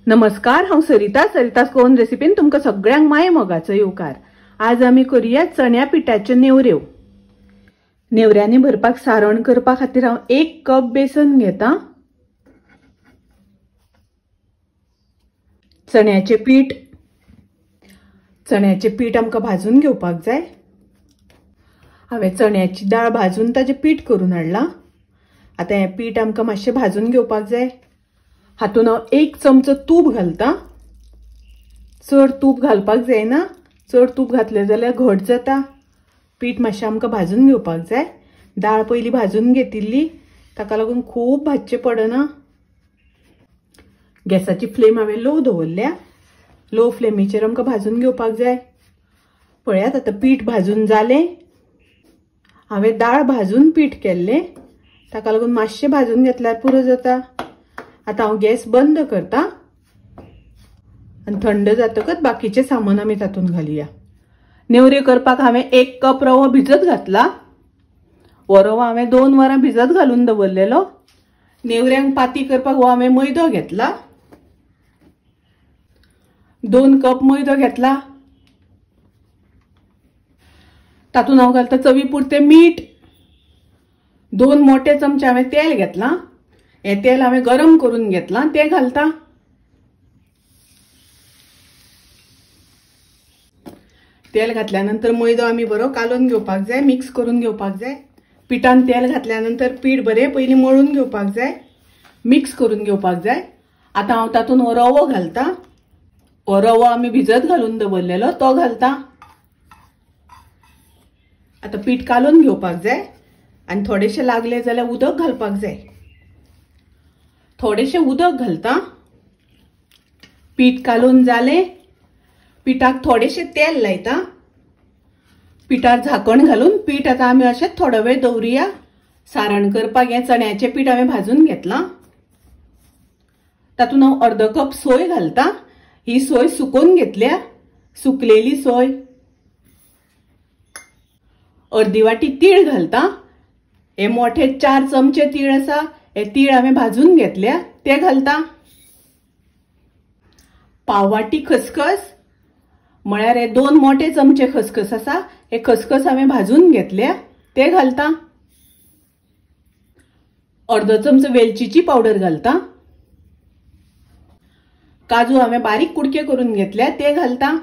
नमस्कार, हांव सरिता। सरितास कोवन रेसिपीन तुमकां सगळ्यांक माये मोगाचो येवकार। आज आमी करूया चण्या पिठाच्यो नेवऱ्यो। नेवऱ्यांनी भरपाक सारण करपा खातीर हांव 1 कप बेसन घेता, चण्याचें पीठ। चण्याचें पीठ आमकां भाजून घेवपाक जाय। हांवें चण्याची दाळ भाजून ताचें पीठ करून हाडलां। आतां हें पीठ आमकां मातशें भाजून घेवपाक जाय। हातून हांव 1 चमचो तूप घालता। चड तूप घालपाक जायना, चड तूप घातलें जाल्यार घट जाता। पीठ मातशें आमकां भाजून घेवपाक जाय। दाळ पयलीं भाजून घेतिल्ली, ताका लागून खूब भाजचें पडना। गॅसाची फ्लेम हांवें लो दवरल्या। लो फ्लेमीचेर आमकां भाजून घेवपाक जाय। पळयात आतां पीठ भाजून जालें। हांवें दाळ भाजून पीठ केल्लें, ताका लागून मातशें भाजून घेतल्यार पुरो जाता। आतां हांव गॅस बंद करता आनी थंड जातकच बाकीचें सामान आमी तातूंत घालया। नेवऱ्यो करपाक हांवें 1 कप रवो भिजत घातला। हो रवो हांवें 2 वरां भिजत घालून दवरलेलो। नेवऱ्यांक पाती करपाक हो हांवें मैदो घेतला। 2 कप मैदो घेतला। तातूंत हांव घालता चवी पुरतें मीठ। 2 मोठे चमचे हांवें तेल घेतलां। हें तेल हांवें गरम करून घेतलां, तें घालता। तेल घातल्या नंतर मैदो आमी बरो कालोवन घेवपाक जाय, मिक्स करून घेवपाक जाय। पिठान तेल घातल्या नंतर पीठ बरें पयलीं मळून घेवपाक जाय, मिक्स करून घेवपाक जाय। आतां हांव तातूंत हो रवो घालता। हो रवो आमी भिजत घालून दवरलेलो तो घालता। आतां पीठ कालोवन घेवपाक जाय आनी थोडेशें लागलें जाल्यार उदक घालपाक जाय। थोडेशें उदक घालता। पीठ कालोवन जालें। पिठाक थोडेशें तेल लायता। पिठार झाकण घालून पीठ आतां आमी अशें थोडो वेळ दवरुया। सारण करपाक हें चण्याचें पीठ हांवें भाजून घेतलां। तातूंत हांव 1/2 कप सोय घालता। ही सोय सुकोवन घेतल्या, सुकलेली सोय। 1/2 वाटी तीळ घालता। हे मोठे 4 चमचे तीळ आसा, हे तीळ हांवें भाजून घेतल्या, ते घालता। 1/4 वाटी खसखस, म्हळ्यार हे 2 मोठे चमचे खसखस आसा, हे खसखस हांवें भाजून घेतल्या, ते घालता। 1/2 चमचो वेलचीची पावडर घालता। काजू हांवें बारीक कुडके करून घेतल्या, ते घालता।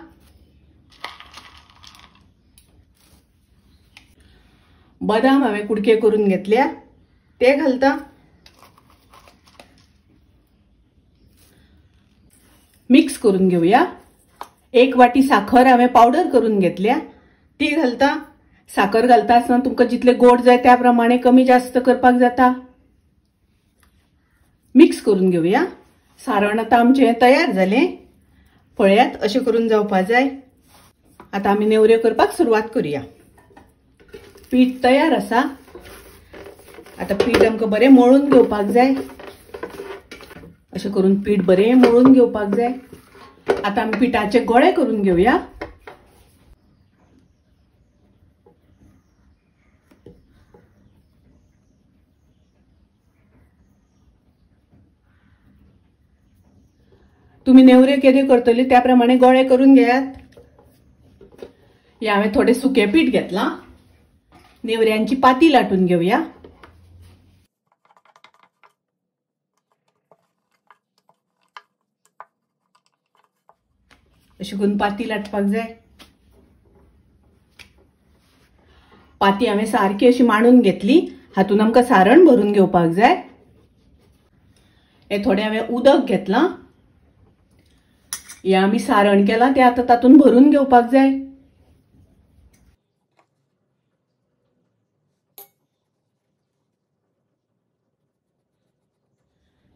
बदाम हांवें कुडके करून घेतल्या, ते घालता। मिक्स करून घेवया। 1 वाटी साखर हांवें पावडर करून घेतल्या, ती घालता। साखर घालता आसतना तुमकां जितले गोड जाय त्या प्रमाणे कमी जास्त करपाक जाता। मिक्स करून घेवया। सारण आतां आमचें तयार जालें। पळयात अशें करून जावपा जाय। आतां आमी नेवऱ्यो करपाक सुरवात करूया। पीठ तयार आसा। आतां पीठ आमकां बरें मळून घेवपाक जाय। अशें करून पीठ बरें मळून घेवपाक जाय। आतां आमी पिठाचे गोळे करून घेवया। तुमी नेवऱ्यो केदे करतली त्या प्रमाणे गोळे करून घेयात। हे हांवें थोडें सुकें पीठ घेतलां। नेवऱ्यांची पाती लाटून घेवया। अशें करून पाती लाटपाक जाय। पाती हांवें सारकी अशी मांडून घेतली। हातून आमकां सारण भरून घेवपाक जाय। हें थोडें हांवें उदक घेतलां। हें आमी सारण केलां तें आतां तातूंत भरून घेवपाक जाय।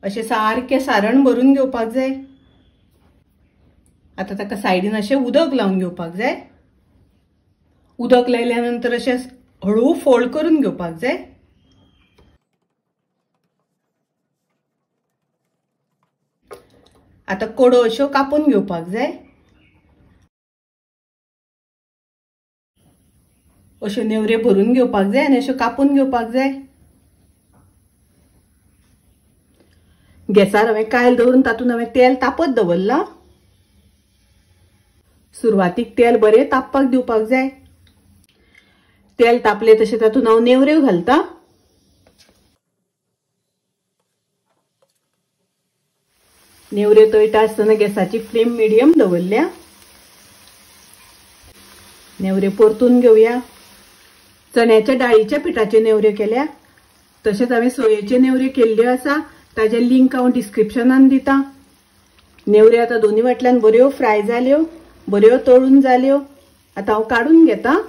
अशें सारकें सारण भरून घेवपाक जाय। आतां ताका सायडीन अशें उदक लावन घेवपाक जाय। उदक लायल्या नंतर अशें हळू फोल्ड करून घेवपाक जाय। आतां कडो अश्यो कापून घेवपाक जाय। अश्यो नेवऱ्यो भरून घेवपाक जाय आनी अश्यो कापून घेवपाक जाय। गॅसार हांवें कायल दवरून तातूंत हांवें तेल तापत दवरलां. सुरवातीक तेल बरें तापपाक दिवपाक जाय. तेल तापले तशें तातूंत हांव नेवऱ्यो घालता. नेवऱ्यो तळटा आसतना गॅसाची फ्लेम मिडियम दवरल्या. नेवऱ्यो परतून घेवया. चण्याच्या डाळीच्या पिठाचे नेवऱ्यो केल्या, तशेंच हांवें सोयेचे नेवऱ्यो केल्ल्यो आसा, ताजे लिंक हांव डिस्क्रिप्शनान दिता. नेवऱ्यो आतां दोनी वाटल्यान बऱ्यो फ्राय जाल्यो, बऱ्यो तळून जाल्यो. आतां हांव काडून घेता.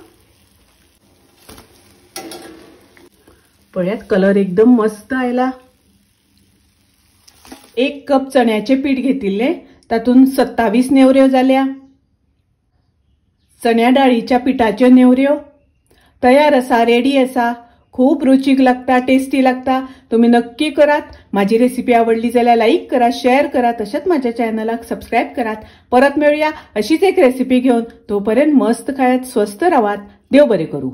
पळयात कलर एकदम मस्त आयला. 1 कप चण्याचें पीठ घेतिल्लें, तातूंत 27 नेवऱ्यो जाल्या. चण्या डाळीच्या पिठाच्यो नेवऱ्यो तयार आसा, रेडी आसा. खूब रुचीक लागता, टेस्टी लागता. तुमी नक्की करात. माझी रेसिपी आवडली जाल्यार लाईक करा, शेअर करा, तशेंच माझ्या चॅनलाक सबस्क्राईब करात. परत मेळुया अशीच एक रेसिपी घेवन. तोपर्यंत मस्त खायात, स्वस्थ रावात. देव बरें करूं.